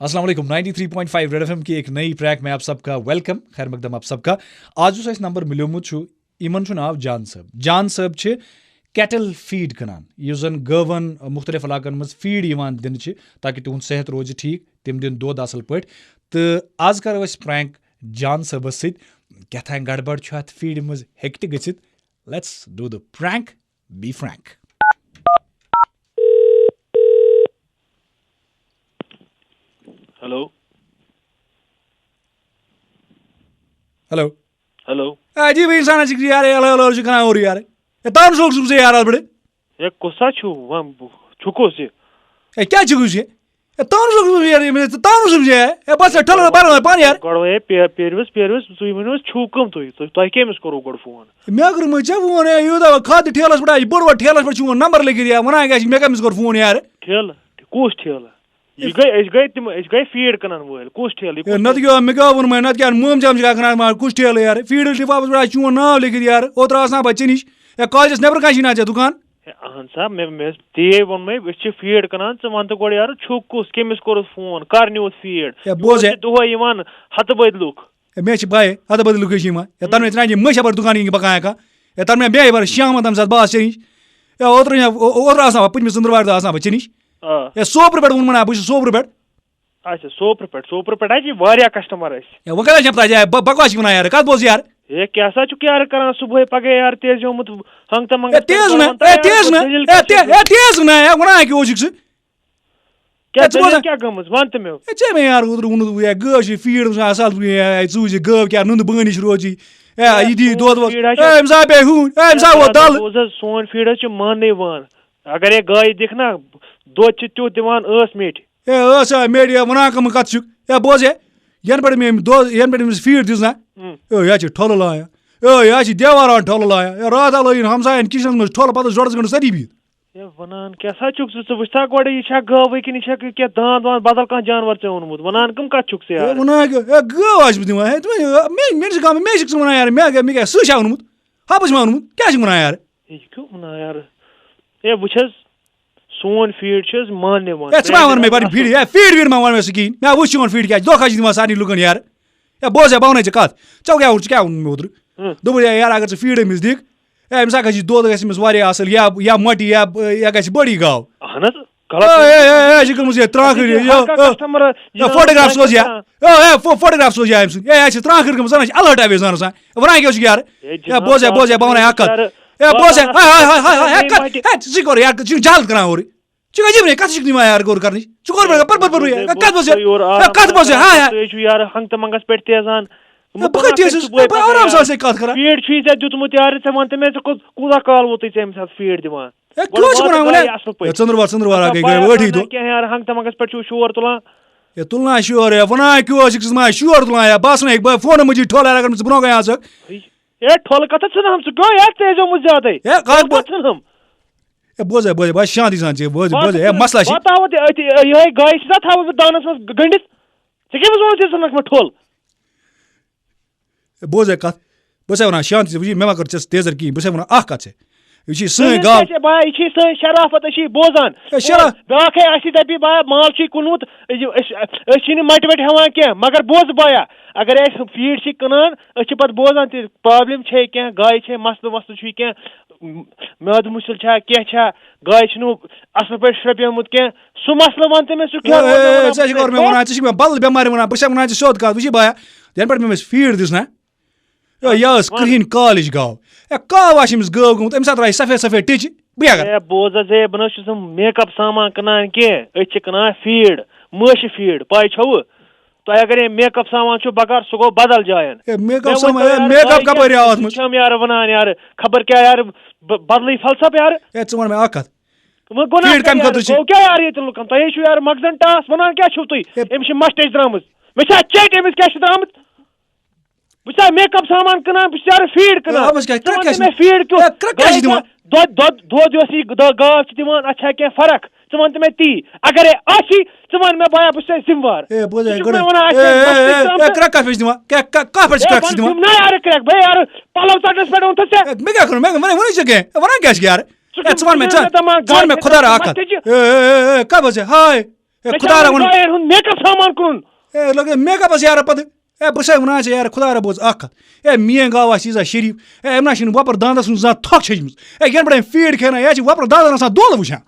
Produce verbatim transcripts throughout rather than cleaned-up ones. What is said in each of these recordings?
السلام علیکم، ninety three point five Red FM ایم کی ایک نئی ٹریک میں آپ سب کا ویلکم، خیر مقدم آپ سب کا۔ آج یُس اَسہِ نمبر مِلیومُت چھُ، یِمن چھُ ناو جان صٲب۔ جان صٲب چھِ کیٹل فیٖڈ کٕنان، یُس زن گٲون مُختٔلِف علاقن منٛز فیٖڈ یِوان دِنہٕ چھِ، تاکہِ تِہُنٛد صحت روزِ ٹھیٖک، تِم دِن دۄد اصل پٲٹھۍ۔ تہٕ آز کرو أسۍ پرینک جان صٲبس سۭتۍ، کیٛاہ تام گڑبڑ چھُ اتھ فیٖڈِ منٛز، ہیٚکہِ تہِ گٔژھِتھ۔ Let's do the prank, be frank. Hello. Hello. Hello. آ، جی بھائی، انسان چھُ یارٕ، ہیلو، ہیلو چھُ کران اورٕ یارٕ۔ ہے، تام چھُکھ ژٕ یارٕ اَتھ پٮ۪ٹھ؟ ہے، کُس سا چھُو؟ وَن، چھُکُس یہِ؟ ہے، کیٛاہ چھُکُس یہِ؟ ہے، تام چھُکھ ژٕ یارٕ، ییٚمِس ژٕ تام چھُکھ یہِ؟ ہے، بَس، ہے، ٹھٔہر، بَر، بَر، بَر یارٕ۔ گۄڈٕ وَنے، پے-، پیروِس، پیروِس، تُہۍ ؤنِو حظ، چھُو کٕم تُہۍ؟ تُہۍ، تۄہہِ کٔمِس کوٚروٕ گۄڈٕ فون؟ مےٚ کوٚرمُت ژےٚ فون، ہے، یوٗتاہ وۄنۍ کھاتہٕ ٹھیلَس پٮ۪ٹھ، یہِ بوٚڑ بار ٹھیلَس پٮ۪ٹھ چھُ میون نمبر لیکھِتھ، یا وَنان کیٛاہ چھِ، مےٚ کٔمِس کوٚر فون یارٕ؟ ٹھیلہٕ؟ ٹھِ-، کُس ٹھیلہٕ؟ یہِ گٔے، أسۍ گٔے تِم، أسۍ گٔے فیٖڈ کٕنَن وٲلۍ۔ کُس ٹھیلہٕ؟ یہِ ہے، کُس نَتہٕ ٹھیلہٕ؟ کیٛاہ، مےٚ کیٛاہ ووٚن وۄنۍ، نَتہٕ کیٛاہ، موم جام چھِ کَران، مگر کُس ٹھیلہٕ یارٕ؟ فیٖڈ لِفافَس پٮ۪ٹھ آسہِ چون ناو لیکھِتھ یارٕ، اوترٕ آسہٕ نا بہٕ ژےٚ نِش، ہے، کالجَس نٮ۪برٕ کَنہِ چھِی نا ژےٚ دُکان؟ ہے، اَہَن سا، مےٚ، مےٚ ژیے ووٚنمَے، أسۍ چھِ فیٖڈ کٕنان، ژٕ وَن تہٕ گۄڈٕ یارٕ، چھُکھ کُس، کٔمِس کوٚرُتھ فون، کَر نیوٗتھ فیٖڈ؟ ہے، بوز یور ہے۔ چھِ دۄہَے یِوان ہَتہٕ بٔدۍ لُکھ۔ ہے، مےٚ چھِ پَے، ہَتہٕ بٔدۍ لُکھ چھِ یِوان۔ ہے، تَنہٕ مےٚ ترٛایہِ مٔشۍ یَپٲرۍ دُکان کِنۍ بَکان ہٮ۪کان۔ ہے، تَنہٕ مےٚ بیٚیہِ یَپٲرۍ شامَن تَمہِ ساتہٕ بہٕ آسہٕ ژےٚ نِش۔ ہے، اوترٕ، اوترٕ آسہٕ ہا بہٕ، پٔتمہِ ژٔنٛدٕروارِ دۄہ آسہٕ ہا بہٕ ژےٚ نِش۔ آ۔ ہے، سوپرٕ پٮ۪ٹھ ووٚن مےٚ نا، بہٕ چھُس سوپرٕ پٮ۪ٹھ۔ اچھا، سوپرٕ پٮ۪ٹھ، سوپرٕ پٮ۪ٹھ حظ چھِ واریاہ کسٹمر اَسہِ۔ ہے، وۄنۍ کَتہِ حظ چھَکھ تَتہِ؟ ہے، بہ-، بکواس چھِ وَنان یارٕ، کَتھ بوز یارٕ۔ ہے، کیٛاہ سا چھُکھ یارٕ کران صُبحٲے پگاہ یارٕ تیز آمُت، ہنٛگتہٕ منٛگَس ہے، پٮ۪ٹھ تیز وَنان، نہ، وَنان ہے، یارٕ، تیز نہ، دٔلیٖل ہے، کیٛاہ تیز، چھِ؟ ہے، تیز نہ، ہے، وَنان کیٛاہ اوسُکھ ژٕ؟ کیٛاہ ہے، ژٕ بوز دٔلیٖل حظ۔ کیٛاہ گٔمٕژ؟ وَن تہٕ مےٚ۔ ہے، ژےٚ مےٚ یارٕ اوترٕ ووٚنُتھ، ہے، گٲو چھِ فیٖڈ وٕچھان اَصٕل پٲٹھۍ، ہے، ژٕ وٕچھ یہِ گٲو کیٛاہ نُنٛدٕ بٲنِش روزی۔ ہے، یہِ دی دۄد وۄد۔ فیٖڈ حظ چھِ ہے، أمۍ سا بیٚیہِ ہوٗنۍ، ہے، أمۍ سا ووت دَلہٕ۔ بوز حظ، سون فیٖڈ حظ چھِ ماننٕے وان۔ اگر ہے گایہِ دِکھ نا، دۄد چھِ تیُتھ دِوان ٲس میٖٹھۍ۔ ہے، ٲس ہا میڈیا وَنان کَمہٕ کَتھ چھُکھ؟ ہے، بوز ہے، یَنہٕ پٮ۪ٹھ مےٚ أمۍ دۄد، یَنہٕ پٮ۪ٹھ أمِس فیٖڈ دِژ نا، ہُم۔ ہے، یہِ حظ چھِ ٹھۄلہٕ لایان۔ ہے، یہِ حظ چھِ دیواران ٹھۄلہٕ لایان۔ ہے، راتھ ہا لٲگِن ہمسایَن کِچنَس منٛز ٹھۄلہٕ، پَتہٕ ٲس ڈۄڈَس گٲنٛٹَس تٔتی بِہِتھ۔ ہے، وَنان کیٛاہ سا چھُکھ ژٕ؟ ژٕ وٕچھتھا گۄڈٕ، یہِ چھا گٲوٕے کِنہٕ یہِ چھا کینٛہہ دانٛد وانٛد بدل کانٛہہ جانوَر ژےٚ اوٚنمُت؟ وَنان کَم کَتھ چھُکھ ژٕ ہے، یارٕ؟ وَنان کیٛاہ؟ ہے، گٲو آسہِ بہٕ دِوان۔ ہے، ژٕ وَن، مےٚ، مےٚ چھِ گامہٕ، مےٚ چھِکھ ژٕ وَنان یارٕ، مےٚ کیٛاہ، مےٚ کیٛاہ، سٕہہ چھا اوٚنمُت؟ ہَپَس ما اوٚنمُت؟ کیٛاہ چھِکھ وَنان یارٕ؟ ہے، یہِ کیٛاہ وَنان یارٕ؟ ہے، وٕچھ حظ، سون فیٖڈ چھِ حظ ماننہِ وان۔ ہے، ژٕ ما وَن مےٚ گۄڈٕ فیٖڈ، ہے، فیٖڈ ویٖڈ ما وَن مےٚ سُہ کِہیٖنۍ۔ مےٚ وٕچھ چون فیٖڈ کیٛاہ، دھوکہ چھِ دِوان سارنٕے لُکَن یارٕ۔ ہے، بوز ہے، بہٕ وَنَے ژےٚ کَتھ۔ ژےٚ کیٛاہ ووٚن، ژٕ کیٛاہ ووٚن مےٚ اوترٕ؟ ہُم۔ دوٚپُن، ہے، یارٕ، اگر ژٕ فیٖڈ أمِس دِکھ، ہے، أمِس ہا گژھِ دۄد گژھِ أمِس واریاہ اَصٕل، یا، یا مۄٹہِ، یا، یا گژھِ بٔڑ یہِ گاو۔ اہن حظ، غلط۔ ہے، ہے، ہے، ہے، یہِ چھِ گٔمٕژ یہِ ترٛانٛکھٕے، یہِ چھِ یہِ، ہر کانٛہہ یہِ، customer یہِ یہِ فوٹوگراف سوز یا۔ ہے، ہے، فو-، فوٹوگراف سوز یا أمۍ سُنٛد۔ ہے، یہِ چھِ ترٛانٛکھٕے گٔمٕژ، زَن چھِ الہٕ ہَٹا بیٚیہِ زَن آسان۔ ہے، وَنان کیٛاہ چھُکھ یارٕ؟ ہے، ہے، جِناب، بوز ہے، بوز ہے، بہٕ وَنَے اَکھ کَتھ۔ بَس ہے، بوز ہے، اَتھ ہاے، ہاے، ہاے، ہاے، ہے، ہے، مَٹہِ۔ کَتھ، ہے، ژٕ چھِ گورٕ یارٕ، ژٕ چھُکھ جہل کَران اورٕ۔ ژٕ چھُکھ عجیٖب رے، کَتھ چھُکھ نِوان یارٕ گورٕ کَرنٕچ؟ ژٕ گورٕ پٮ۪ٹھ، پَر، پَر، پَر، پَر، ہے، کَتھ بوز ہے؟ یورٕ ہے، آرام کَتھ سان بوز ہے؟ کَران، ہاے، ہاے۔ تُہۍ چھِو یارٕ ہنٛگتہٕ منٛگَس پٮ۪ٹھ تیزان۔ ہے، بہٕ کَتہِ تیز چھُس؟ ہے، بہٕ آرام سان چھُسَے کَتھ کَران۔ فیٖڈ چھُے ژےٚ دیُتمُت یارٕ، ژےٚ وَن تہٕ مےٚ، ژٕ کوٚت، کوٗتاہ کال ووتُے ژےٚ أمِس اَتھ فیٖڈ دِوان؟ ہے، وَلہٕ کیٛاہ چھُکھ وَلہٕ وَنان وَلہٕ وۄنۍ؟ گاے اَصٕل پٲٹھۍ۔ ہے، ژٔنٛدٕروار، ژٔنٛدٕروار اَتھ گٔے، گٔے پَیاس ٲٹھٕے وَنان دۄہ۔ کینٛہہ یارٕ، ہنٛگتہٕ منٛگَس پٮ۪ٹھ چھُو شور تُلان۔ ہے، تُلنا شور، ہے، وَنان کیٛاہ اوس أکِس، ما شور تُلان، ہے، بہٕ آسہٕ نہٕ، بہٕ فونہٕ مٔنٛزی ٹھۄل ہٮ۪را کٔرمٕژ، ژٕ برٛونٛہہ کَنہِ آسَکھ۔ ہے، ٹھۄلہٕ کَتھ ژھٕنہٕ ہم، ژٕ کیٛاہ یارٕ تیزیومُت زیادَے؟ ہے، کَتھ ٹھۄلہٕ بہٕ، کَتھ ژھٕنہٕ ہم؟ ہے، بوز ہے، بوز ہے، بہٕ آسہٕ شانتی سان ژےٚ، بوز، بہٕ بوز ہے، ہے، ژھٕنہٕ، مَسلہٕ چھِ۔ بہٕ تھاوَتھ یہِ أتھی، یِہوٚے گایہِ چھِ نا تھاوَتھ بہٕ دانَس منٛز گٔنٛڈِتھ۔ ژےٚ کٔمِس ووٚنُتھ ژےٚ ژھٕنَکھ مےٚ ٹھۄل؟ ہے، بوز ہے کَتھ، بہٕ چھُسَے وَنان شانتی سان، وٕچھ، مےٚ ما کٔر ژےٚ سۭتۍ تیزر کِہیٖنۍ، بہٕ چھُسَے وَنان اَکھ کَتھ ژےٚ۔ یہِ چھِ سٲنۍ گاو۔ ژےٚ چھےٚ بہٕ ہا، یہِ چھِ سٲنۍ شرافت، أسۍ چھِ یہِ بوزان۔ ہے، شرا- اور بیٛاکھ ہے اَسہِ دَپہِ، بہٕ ہا، مال چھُے کُنمُت، یہِ أسۍ، أسۍ چھِنہٕ مَٹہِ وَٹہِ ہٮ۪وان کینٛہہ، مگر بوز بایا، اگر أسۍ فیٖڈ چھِ کٕنان، أسۍ چھِ پَتہٕ بوزان تہِ، پرٛابلِم چھے کینٛہہ، گایہِ چھے مسلہٕ وسلہٕ چھُے کینٛہہ، میٛادٕ مُشکِل چھا، کینٛہہ چھا، گایہِ چھُنہٕ اَصٕل پٲٹھۍ شرٛپیومُت کینٛہہ، سُہ مسلہٕ وَن تہٕ مےٚ، سُہ کیٛاہ اے، اے، وَنہٕ اے، بہٕ ژےٚ چھِ تۄہہِ؟ گۄڈٕ مےٚ وَنان، ژےٚ چھِ مےٚ بدل بٮ۪مارِ وَنان، بہٕ چھَس وَنان ژےٚ سیوٚد کَتھ، وٕچھ یہِ بایا، یَنہٕ پٮ۪ٹھ مےٚ أمِس فیٖڈ دِژ نہ، ہے، یہِ ٲس وَن۔ کرٛہِنۍ کالِچ گاو۔ ہے، کاو آسہِ أمِس گٲو گٔمٕژ، أمِس اَتھ درٛایہِ سفید سفید ٹِچہِ۔ بہٕ کیٛاہ کَرٕ؟ ہے، بوز حظ، ہے، بہٕ نہ حظ چھُس نہٕ make up سامان کٕنان کینٛہہ۔ أسۍ چھِ کٕنان فیٖڈ، مٲشہِ فیٖڈ، پَے چھَوٕ؟ تۄہہِ اگر ہے make up سامان چھُ بکار، سُہ گوٚو بدل جایَن۔ ہے، make up مےٚ ؤنۍ سامان، تو ہے، یارٕ، make up گایہِ کَپٲرۍ آو اَتھ منٛز؟ چھَم یارٕ وَنان یارٕ، خبر کیٛاہ یارٕ، ب-، بدلٕے فلسفہٕ یارٕ۔ ہے، ژٕ وَن مےٚ اَکھ کَتھ۔ وۄنۍ گوٚو نا فیٖڈ کَمہِ یارٕ، خٲطرٕ چھِ؟ گوٚو کیٛاہ یارٕ ییٚتہِ لُکَن؟ تۄہے چھُو یارٕ مَخزَن ٹاس وَنان، کیٛاہ چھُو تُہۍ؟ ہے، أمِس چھِ مَسٹٕچ درٛامٕژ۔ مےٚ چھا چیٚٹۍ أمِس کیٛاہ چھِ درٛامٕژ؟ بہٕ چھُسا make up سامان کٕنان، بہٕ چھُس یارٕ فیٖڈ کٕنان۔ ہے، اَتھ منٛز کیٛاہ، ژٕ وَن کرٛٮ۪کھ کیٛاہ تہٕ چھِ مےٚ دِوان؟ فیٖڈ کیُتھ؟ ہے، کرٛٮ۪کھ کیٛاہ چھِ گایہِ دِوان؟ دۄد، دۄد، دۄد یۄس یہِ دۄ-، گاو چھِ دِوان، اَتھ چھا کینٛہہ فرق؟ ژٕ وَن تہٕ مےٚ تی۔ اگر ہے آسی، ژٕ وَن مےٚ، بایا، بہٕ چھُسے ذِمہٕ وار۔ ہے، بوز، ہے، ژٕ چھُکھ گۄڈٕ، مےٚ وَنان، اَتھ ہے، چھا ہے، مَسلہٕ ہے، کٲم ہے، تہٕ کرٛٮ۪کھ کَتھ پٮ۪ٹھ چھِ دِوان؟ کیٛاہ، کَ-، کَتھ پٮ۪ٹھ چھِ ہے، کرٛٮ۪کھ ژٕ وَن دِوان؟ دِم نا یارٕ کرٛٮ۪کھ، بہٕ یارٕ پَلو ژَٹنَس پٮ۪ٹھ اوٚنتھٕ ژےٚ۔ ہے، مےٚ کیٛاہ کَرُن؟ مےٚ، مےٚ وَنٕے ژےٚ کینٛہہ؟ ہے، وَنان کیٛاہ چھِ یارٕ؟ ژٕ ہے، ژٕ وَن مےٚ، ژٕ ژٕ وَن مےٚ، دَپان ژٕ وَن مےٚ گایہِ خۄدا را اَکھ کَتھ۔ مَسجِد۔ ہے، ہے، ہے، ہے، کَتھ بوز ہے؟ ہاے۔ ہے، مےٚ چھِ خۄدا یِمَن رَبُن گاوَن ہُنٛد makeup سامان کٕنُن۔ ہے، لوٚگ یہِ makeup-س یارٕ پَتہٕ۔ ہے، بہٕ چھُسَے وَنان ژےٚ یارٕ، خۄدا رَبُن بوز اَکھ کَتھ۔ ہے، میٛٲنۍ گاو آسہِ ییٖژاہ شریٖف۔ ہے، أمۍ نہ چھِنہٕ وۄپَر دانٛدَس منٛز زانٛہہ تھۄکھ چھٔجمٕژ۔ ہے، یَنہٕ پٮ۪ٹھ أمۍ feed کھیٚنا، یہِ چھِ وۄپَر دانٛدَن آسان دۄل وٕچھان۔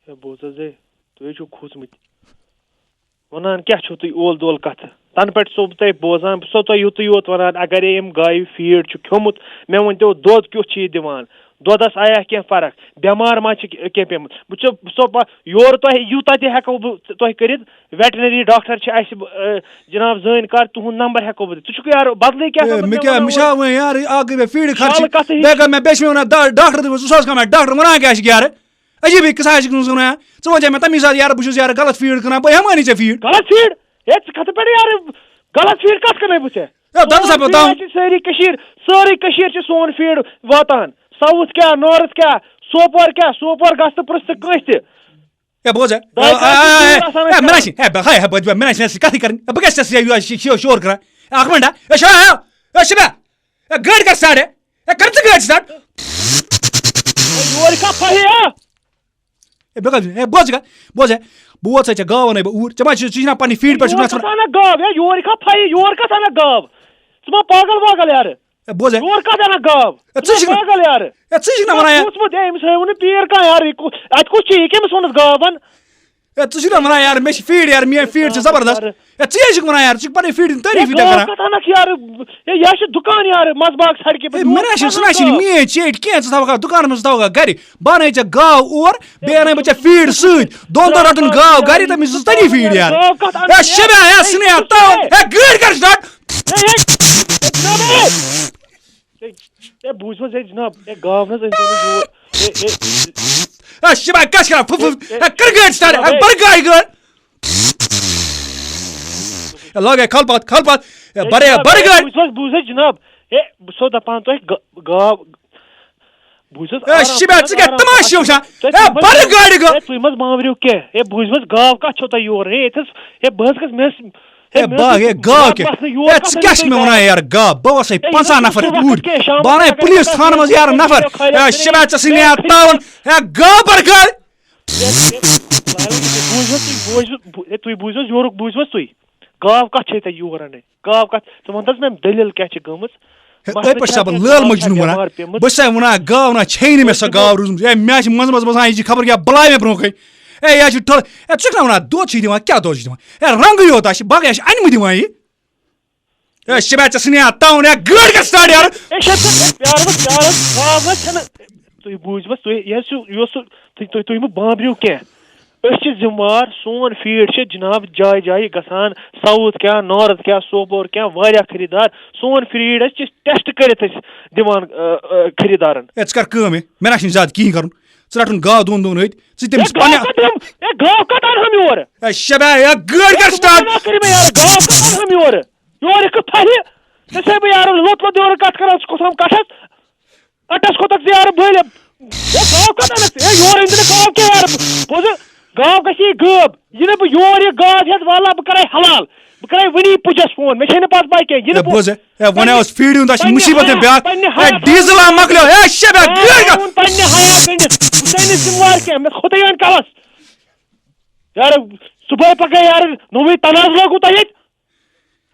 ہے، بوز حظ، ہے، تُہۍ حظ چھِو کھوٗژمٕتۍ۔ وَنان کیٛاہ چھِو تُہۍ اول دول کَتھٕ؟ تَنہٕ پٮ۪ٹھ چھُسو بہٕ تۄہہِ بوزان، بہٕ چھُسو تۄہہِ یُتُے یوت وَنان، اگرے أمۍ گایہِ feed چھُ کھیوٚمُت، مےٚ ؤنۍتو دۄد کیُتھ چھُ یہِ دِوان؟ دۄدَس آیا کینٛہہ فرق؟ بٮ۪مار ما چھِ کینٛہہ پیٚمٕژ؟ بہٕ چھُسو، بہٕ چھُسو پا-، یورٕ تۄہہِ یوٗتاہ تہِ ہٮ۪کو بہٕ تۄہہِ کٔرِتھ، veterinary doctor چھِ اَسہِ، اَ، جناب زٲنۍ کار، تُہُنٛد number ہٮ۪کو بہٕ دِتھ۔ ژٕ چھُکھ یارٕ بدلٕے کیٛاہ ہے، سا مےٚ مےٚ کیٛاہ، وَنان مےٚ چھا اورٕ؟ وۄنۍ یارٕ، اَکھ گٔے مےٚ feed خرچہِ، شالہٕ کَتھٕ ہِش۔ بیٚیہِ کٔر مےٚ، بیٚیہِ چھِ مےٚ وَنان دا-، doctor دوٚپمَس، ژٕ سوز کانٛہہ مےٚ doctor، وَنان کیٛاہ چھِ یارٕ؟ عجیٖبٕے قٕصہ چھِ کٕنُن ژٕ وَنان۔ ژٕ وَن ژےٚ مےٚ تَمی ساتہٕ یارٕ، بہٕ چھُس یارٕ غلط feed کٕنان، بہٕ ہٮ۪مہٕ ہا نہٕ ژےٚ feed۔ غلط feed؟ ہے، ژٕ کَتھ پٮ۪ٹھ یارٕ؟ غلط feed کَتھ کٕنَے بہٕ ژےٚ؟ ہے، دَپُس ہا بہٕ سون feed تام۔ چھِ سٲری کٔشیٖر، سٲرٕے کٔشیٖر چھِ سون feed واتان۔ South کیٛاہ، North کیٛاہ، سوپور کیٛاہ، سوپور گژھ تہٕ پرٛژھ ژٕ کٲنٛسہِ تہِ۔ ہے، بوز ہے۔ دۄیہِ آ، آ، کَتھِ آ، چھِ آ، feed آسان ہے، اَسہِ مےٚ نہ کَران۔ چھِ، ہے، بہٕ، ہے، ہے، بہٕ، مےٚ نہ چھِ نہ کَتھٕے کَرٕنۍ۔ ہے، بہٕ کیٛاہ چھُس ژےٚ یہِ شور کَران؟ اَکھ مِنٹ، ہے، شو، ہے، ہے، شِبہ، ہے، گٲڑۍ کَر start، ہے۔ ہے، کر ژٕ گٲڑۍ start؟ ہے، یورٕ کھا پھَہہِ، ہا؟ ہے، بہٕ کَتھ، ہے، بوز کَتھ، بوز ہے، بہٕ ووت سا ژےٚ گاو اَنَے بہٕ اوٗرۍ، ژےٚ ما چھِ، ژٕ چھِ نہ پَنٕنۍ feed پٮ۪ٹھ چھُکھ نہ یور کَتھ اَنَکھ گاو، ہے، یورٕ کھا پھَہہِ، یور کَتھ اَنَکھ گاو؟ ژٕ ما پاگل واگل یارٕ؟ ہے، بوز ہے۔ یور کَتھ اَنَکھ گاو؟ ہے، ژٕ ژٕ چھُکھ ما نہ، پاگل یارٕ؟ ہے، ژٕ چھُکھ نہ ژٕ ما وَنان یارٕ۔ کھوٗژمُت؟ ہے، أمِس ہٲیوُن نہٕ پیٖر کانٛہہ یارٕ، یہِ کُ-، اَتہِ کُس چھُ، یہِ کٔمِس ووٚنُتھ گاو اَن؟ ہے، ژٕ چھُکھ نہ وَنان یارٕ، مےٚ چھِ feed یارٕ، میٛٲنۍ feed چھِ زبردست۔ ہے، ژٕ ہے چھُکھ وَنان یارٕ، ژٕ چھُکھ پَنٕنۍ feed تعریٖفٕے ہے، تہِ گاو کَران۔ کَتھ اَنَکھ یارٕ؟ ہے، یہِ ہا چھُ دُکان یارٕ، منٛزباگ سڑکہِ پٮ۪ٹھ۔ ہے، مےٚ نہ چھِ، سُہ نہ چھِ نہٕ میٛٲنۍ چیٚٹۍ کینٛہہ، ژٕ تھاوکھا دُکانَس منٛز، ژٕ تھاوکھا گَرِ۔ بہٕ اَنَے ژےٚ گاو اور، بیٚیہِ اَنَے بہٕ ژےٚ feed سۭتۍ۔ دۄن دۄن رٮ۪تَن گاو گَرِ، تٔمِس دِژ تٔتی feed یارٕ۔ گاو کَتھ اَنَکھ ہے، شِبہ، ہے، سُنیا، تاوَن۔ ہے، گٲڑۍ کَر start۔ ہے، ہے، ہے، جناب، ہے۔ ہے، ہے، بوٗزِو حظ، ہے، جناب، ہے، گاو نہٕ حظ أنۍزیو نہٕ یور۔ ہے، ہے، ہے، شِبہ، کیٛاہ چھِ کَران؟ فُ-، فُ-، ہے، ہے، کَر گٲڑۍ start؟ ہے، ہے، بَر گاڑِ گٲڑۍ۔ ہے، لاگ، ہے، کھال پَتھ، کھال پَتھ۔ ہے، ہے، بَر، ہے، جناب، بَر ہے، گٲڑۍ۔ بوٗزِو حظ، بوٗزِو حظ، جناب۔ ہے، بہٕ چھُسو دَپان تۄہہِ، گا-، گاو، بوٗزِو حظ، ہے، آرام شِبہ، سان، ژٕ کیٛاہ آرام تَماشہٕ سان۔ وٕچھان؟ ہے، ہے، تُہۍ مہ بَر گٲڑِ گٲڑۍ۔ ہے، تُہۍ مہ حظ بانٛبرِو کینٛہہ۔ ہے، بوٗزِو حظ، گاو کَتھ چھو تۄہہِ یور؟ ہے، ییٚتہِ حظ، ہے، بہٕ حظ گژھٕ، مےٚ حظ، ہے، ہے، مےٚ حظ با-، گژھِ ہے، گاو مَس کیٛاہ؟ وَسنہٕ یور ہے، ژٕ کَتھ کیٛاہ چھُکھ مےٚ وَنان یارٕ گاو؟ بہٕ وَسَے ہے، پنٛژاہ یہِ نفر چھُ اوٗرۍ۔ وقت کینٛہہ، شامَس بہٕ اَنَے اگر پُلیٖس تھانہٕ منٛز یارٕ نفر۔ ہے، شِبہ، ژےٚ سٕنٛدِ یارٕ تاوَن۔ ہے، گاو بَر گٲڑۍ۔ ہے، ہے، بوٗزِو حظ تُہۍ، بوٗزِو، بو-، ہے، تُہۍ بوٗزِو حظ، یورُک بوٗزِو حظ تُہۍ۔ گاو کَتھ چھے ژےٚ یور اَنٕنۍ؟ گاو کَتھ؟ ژٕ وَن تہٕ حظ مےٚ دٔلیٖل کیٛاہ چھِ گٔمٕژ؟ ہے، مسلہٕ أتھۍ پٮ۪ٹھ چھا چھا بہٕ کینٛہہ؟ لٲل گاو چھا مجنوٗن وَنان؟ بٮ۪مار پیٚمٕژ؟ بہٕ چھُسَے وَنان، گاو نہ چھے نہٕ مےٚ سۄ ہے، گاو روٗزمٕژ۔ ہے، مےٚ چھِ منٛزٕ منٛزٕ باسان، یہِ چھِ خبر کیٛاہ بَلاے مےٚ برونٛہہ کَنہِ۔ ہے، یہِ حظ چھِ ٹھٔل۔ ہے، ژٕ چھُکھ نہ وَنان، دۄد چھِ دِوان، کیٛاہ دۄد چھِ دِوان؟ ہے، رنٛگٕے یوت آسہِ، باقٕے آسہِ اَنِمہٕ دِوان یہِ۔ ہے، شِبہ، ژےٚ سٕنٛدِ یارٕ تاوُن، ہے، گٲڑۍ کَر start یارٕ۔ ہے، شےٚ ژٕ پیارٕ وۄنۍ، پیارٕ وۄنۍ، گاو نہ چھَنہٕ۔ تُہۍ بوٗزِو حظ، تُہۍ، یہِ حظ چھُ، یہِ اوس سُہ، تُہۍ، تُہۍ، تُہۍ مہٕ بانٛبرِو کینٛہہ۔ أسۍ چھِ ذمہٕ وار، سون feed چھِ جناب جایہِ جایہِ گژھان، South کیٛاہ، North کیٛاہ، سوپور کیٛاہ، واریاہ خریٖدار۔ سون feed حظ چھِ test کٔرِتھ أسۍ دِوان، آ، آ، خریٖدارَن۔ ہے، ژٕ کَر کٲم، ہے، مےٚ نہ چھُنہٕ زیادٕ کِہیٖنۍ کَرُن۔ ژٕ رَٹُن گاو دۄن دۄن أتھۍ، ژٕ تٔمِس ہے، گاو پَنٕنہِ کَتھ اَنہٕ، ہے، گاو کَتھ اَنہٕ ہَم یورٕ؟ ہے، شَبہ، ہے، گٲڑۍ کَر ہے، ژٕ start۔ مَنع کٔرِو مےٚ یارٕ، گاو کَتھ اَنہٕ ہَم یورٕ؟ یورٕ یِکھ ژٕ پھَہہِ، ژےٚ چھُسَے بہٕ یارٕ لوٚت لوٚت یورٕ کَتھ کَران، ژٕ کُس ہَم کَٹھَس؟ اَٹَس کوٚتَکھ ژٕ یارٕ بٔلۍ؟ ہے، گاو کَتھ اَنَکھ ژٕ؟ ہے، یورٕ أنۍ زِ نہٕ گاو کینٛہہ یارٕ۔ بوزٕ، گاو گژھِ یہِ غٲب۔ یہِ نہٕ بہٕ یور یہِ گاو ہٮ۪تھ، واللہ بہٕ کَرَے حلال۔ بہٕ کَرَے وٕنی پُجَس فون، مےٚ چھے نہٕ پَتہ پَے کینٛہہ۔ یہِ ہے، نہٕ بہٕ بوزٕ، ہے، وۄنۍ پَننہِ، اوس feed ہُنٛد، اَسہِ چھِ پَننہِ مُصیٖبت حیات، بیٛاکھ۔ پَننہِ ہے، حیات ڈیٖزل آو مۄکلیو۔ ہے، شےٚ بیگ پَننہِ گٲڑۍ۔ حیات، پَننہِ حیات گٔنٛڈِتھ۔ بہٕ چھُسَے نہٕ ذمہٕ وار کینٛہہ، مےٚ کھوٚتُے وۄنۍ کَلَس۔ یارٕ، صُبحٲے پَگاہ یارٕ، نوٚوُے تنازٕ لوگوُ تۄہہِ ییٚتہِ۔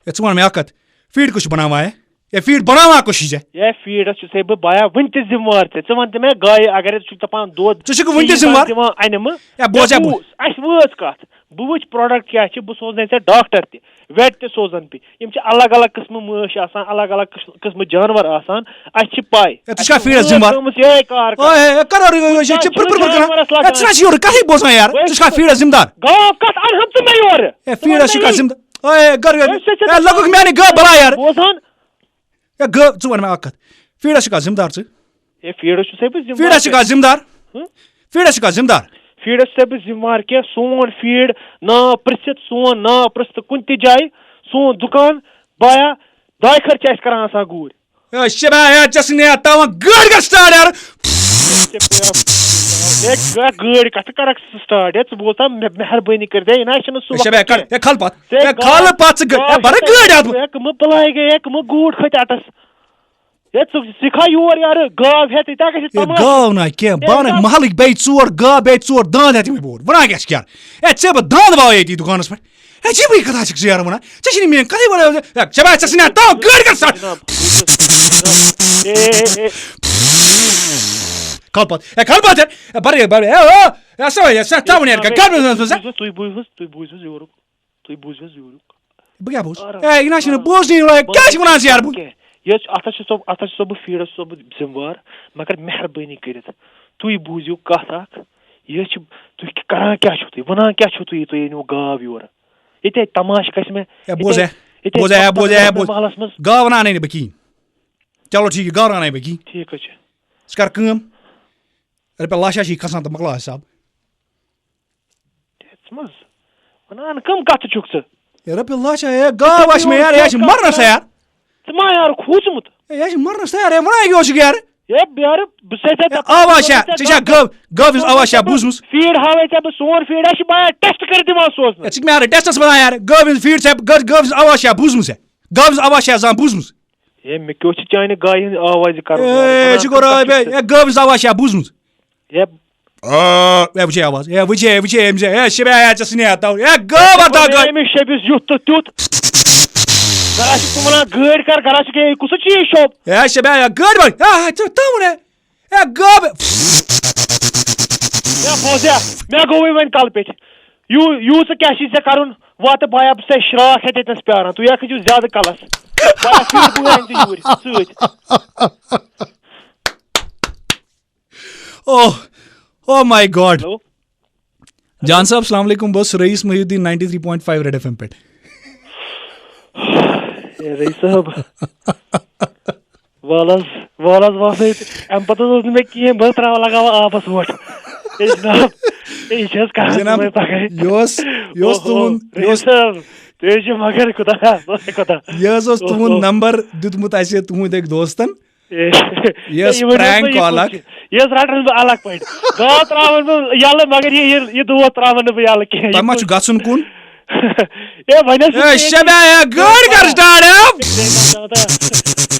ہے، ژٕ وَن مےٚ اَکھ کَتھ، feed کُس چھُ بَناوان، ہے؟ ہے، feed بَناوان کُس چھُے ژےٚ؟ ہے، feedَس چھُسَے بہٕ بایا وٕنہِ تہِ ذِمہٕ وار ژےٚ۔ ژٕ وَن تہٕ مےٚ گایہِ، اگر ژٕ چھُکھ دَپان دۄد ژٕ چھُکھ وٕنہِ تہِ ژٕ یی ذِمہٕ وار؟ دِوان اَنہِ مہٕ۔ ہے، بوز، ہے، ہے، بوز۔ بوٗز، اَسہِ وٲژ کَتھ۔ بہٕ وٕچھِ product کیٛاہ چھِ، بہٕ سوزنَے ژےٚ doctor تہِ، vet تہِ سوزَن بہٕ۔ یِم چھِ الگ الگ قٕسمہٕ مٲنٛچھ آسان، الگ الگ قٕس-، قٕسمہٕ جانوَر آسان۔ اَسہِ چھِ پَے۔ ہے، ژٕ چھُکھا feedَس ذِمہٕ وار؟ اَسہِ چھِ وٲژ گٔمٕژ یِہوٚے کار کَران۔ ہے، ہے، ہے، کَر، ہے، ہے، ہے، یہِ چھِ پرٛ-، پرٛ-، پرٛ-، کَران۔ جانوَرَس ہے، ژٕ لَگان۔ نہ چھِ یورٕ کَتھٕے بوزان یارٕ۔ وۄنۍ ژٕ چھُکھا feedَس ذِمہٕ دار؟ گاو کَتھ اَنہٕ ہَم ژٕ مےٚ یورٕ؟ ہے، feedَس چھُکھا ذِمہٕ دار؟ ہے، گَر، گَر۔ ہے، ژےٚ چھےٚ ہے، لَگُکھ میٛانہِ گٲو بَلاے یارٕ۔ بوزان۔ ہے، گٲو، ژٕ وَن مےٚ اَکھ کَتھ۔ feedَس چھُکھا ذِمہٕ دار ژٕ؟ ہے، feedَس چھُسَے بہٕ ذِمہٕ وار۔ feedَس چھُکھا ذِمہٕ دار؟ ہہ؟ feedَس چھُکھا ذِمہٕ دار؟ feedَس چھُسَے بہٕ ذِمہٕ وار کینٛہہ۔ سون feed ناو پِرٛژھِتھ، سون ناو پِرٛژھِتھ کُنہِ تہِ جایہِ، سون دُکان، بایا، دۄیہِ خٲر چھِ اَسہِ کَران آسان گوٗرۍ۔ ہے، شِبہ، ہے، ژےٚ سٕنٛدِ ہے تاوان گٲڑۍ کَر start یارٕ۔ ہے، گٲ-، گٲڑۍ کَتھ کَرَکھ ژٕ start؟ ہے، ژٕ بوز تہٕ مےٚ، مہربٲنی کٔرِتھ، ہے، یہِ نہ حظ چھُنہٕ سُہ ہے، شِبہ، وقت کَر، کینٛہہ۔ ہے، کھَل پَتھ۔ ہے، ہے، کھَل پَتھ ژٕ گٲ-، ہے، بَرٕ گٲڑۍ اَتھ۔ ہے، کٕمہٕ بَلاے گٔے، ہے، کٕمہٕ گوٗٹھ کھٔتۍ اَٹَس۔ ہے، ژٕ ژٕ کھا یور یارٕ گاو ہٮ۪تھ، ییٚتہِ ہا گژھِ ہے، تماشہٕ۔ گاو نہ کینٛہہ، ہے، بانہٕ گاو۔ محلٕکۍ بیٚیہِ ژور گاو، بیٚیہِ ژور داند ہٮ۪تھ یِمَے بور۔ وَنان کیٛاہ چھِ کیٛاہ؟ ہے، ژےٚ بہٕ داند واو ییٚتی دُکانَس پٮ۪ٹھ۔ ہے، ژےٚ بٕے کَتھ چھِکھ ژٕ یارٕ وَنان؟ ژےٚ چھِنہٕ میٛٲنۍ کَتھٕے وَنان۔ ہے، ژےٚ بہٕ، ژےٚ ژھٕنیا تام گٲڑۍ کَر سَر۔ جِناب، بوٗزِو، جِناب۔ ہے، ہے، ہے۔ کھَل پَتہٕ، ہے، کھَل پَتہٕ، ہے، بَرٕ، بَرٕ، ہے، او، ہے، سا، ہے، سا، تھاوُن یارٕ، کیٛاہ، کیٛاہ، تُہۍ بوٗزِو حظ، تُہۍ بوٗزِو حظ یورُک۔ تُہۍ بوٗزِو حظ یورُک۔ بہٕ کیٛاہ بوٗز؟ آرام، ہے، یہِ نہ چھُنہٕ آرام۔ بوزنٕے، وَلہٕ کیٛاہ چھِ وَنان ژٕ یارٕ بہٕ؟ کینٛہہ۔ یہِ حظ چھُ، اَتھ حظ چھُسو، اَتھ حظ چھُسو بہٕ فیٖڈَس چھُسو بہٕ ذِمہٕ وار، مگر مہربٲنی کٔرِتھ تُہۍ بوٗزِو کَتھ اَکھ۔ یہِ حظ چھِ، تُہۍ کہِ-، کَران کیٛاہ چھُو تُہۍ؟ وَنان کیٛاہ چھُو تُہۍ؟ تُہۍ أنِو گاو یورٕ۔ ییٚتے تَماشہٕ گژھِ مےٚ، ہے، بوز ییٚتے، ہے، ییٚتے بوز ہے، ہے، بوز ہے، ہے، پَتہٕ بوز۔ محلَس منٛز۔ گاو اَنان ہے نہٕ بہٕ کِہیٖنۍ۔ چلو ٹھیٖک چھُ، گاو اَنان ہے بہٕ کِہیٖنۍ۔ ٹھیٖک حظ چھُ۔ ژٕ کَر کٲم، رۄپیہِ لَچھ ہا چھِ کھَسان تہٕ مۄکلاو حِساب۔ ہے، ژٕ مہ حظ وَنان، کٕم کَتھٕ چھُکھ ژٕ؟ ہے، رۄپیہِ لَچھ ہا، ہے، گاو آسہِ مےٚ یارٕ، یہِ چھِ مَرنَس تیار۔ ژٕ ما یارٕ کھوٗژمُت؟ ہے، یہِ چھِ مَرنَس تیار، ہے، وَنان کیٛاہ اوسُکھ یارٕ؟ ہے، یارٕ، بہٕ چھُسَے ژےٚ ہے، دَپان، آواز چھا، ژےٚ ژےٚ چھا گاو، گٲو ہٕنٛز آواز چھا بوٗزمٕژ؟ فیٖڈ ہاوَے ژےٚ بہٕ، سون فیٖڈ ہا چھِ بَنان ٹٮ۪سٹ کٔرِتھ دِوان سوزنہٕ۔ ہے، ژٕ چھِکھ مےٚ یارٕ ٹٮ۪سٹَس وَنان یارٕ، گٲو ہٕنٛز فیٖڈ چھا، گٲو، گٲو ہٕنٛز آواز چھا بوٗزمٕژ ژےٚ؟ گٲو ہٕنٛز آواز چھا زانٛہہ بوٗزمٕژ؟ ہے، مےٚ کیٛاہ اوس یہِ چانہِ گایہِ ہٕنٛز آواز یہِ کَرُن؟ ہے، یارٕ، ژٕ گوٚو رٲبۍ، ہے، گٲو ہٕنٛز آواز چھا بوٗزمٕژ؟ ہے، آ، ہے، وٕچھے آواز، ہے، وٕچھے، وٕچھے، أمۍ چھِ، ہے، شبے، ہے، ژےٚ سٕنہِ ہَتاو، ہے، گٲو ہے، اَتھ ووٚن ہے، گاو۔ أمِس شیٚبِس یُتھ تہٕ تیُتھ۔ گرا چھُکھ ژٕ وَنان گٲڑۍ کَر، گرا چھُکھ، ہے، کُس چھُ یہِ شوب؟ ہے، شبے، ہے، گٲڑۍ وَن، ہے، ہے، ژےٚ تھاوُن، ہے، ہے، گٲو۔ ہے، بوز، ہے، مےٚ گوٚوُے وۄنۍ کَلہٕ پیٚٹھۍ۔ یوٗ-، یوٗ ژٕ کیٛاہ چھُے ژےٚ کَرُن؟ واتہٕ بہٕ ہا ژےٚ شراکھ ہٮ۪تھ ییٚتنَس پیٛاران، تُہۍ ہا کھٔسِو زیادٕ کَلَس۔ بہٕ ہا پھِرٕ بہٕ ہا أنۍ ژٕ یوٗرۍ سۭتۍ۔ اوہ، اوہ ماے گاڈ۔ ہیلو۔ جان صاحب، السلام علیکم، بہٕ اوسُس Rayees Mohiuddin ninety three point five Red FM ایم پٮ۪ٹھ۔ ہے رئیس صٲب، وَلہٕ حظ، وَلہٕ حظ، وَلہٕ حظ، اَمہِ پَتہٕ حظ اوس نہٕ مےٚ کِہیٖنۍ، بہٕ حظ ترٛاوان لَگاوان آبَس وۄٹھ۔ ہے جِناب، ہے یہِ چھِ حظ کَتھ جِناب، صُبحٲے پَگہٲے۔ یہِ اوس، یہِ اوس اوہو، تُہُنٛد، یہِ رئیس اوس صٲب، تُہۍ حظ چھِو مگر خۄدایا، خۄدا۔ یہِ حظ اوس تُہُنٛد اوہو۔ نمبر دیُتمُت اَسہِ تُہٕنٛدۍ أکۍ دوستَن۔ اے، یہِ ٲس یہِ ؤنِو prank مےٚ، یہِ call کُس اکھ۔ چھُ؟ یہِ ٲس رَٹان بہٕ الگ پٲٹھۍ۔ گاو ترٛاوان بہٕ یَلہٕ، مگر یہِ، یہِ، یہِ دود ترٛاوان نہٕ بہٕ یَلہٕ کینٛہہ۔ تۄہہِ ما چھُ گژھُن کُن؟ ہے، وۄنۍ حظ چھُ اے، ٹھیٖک۔ شبے، اے، گٲڑۍ کر start، اے؟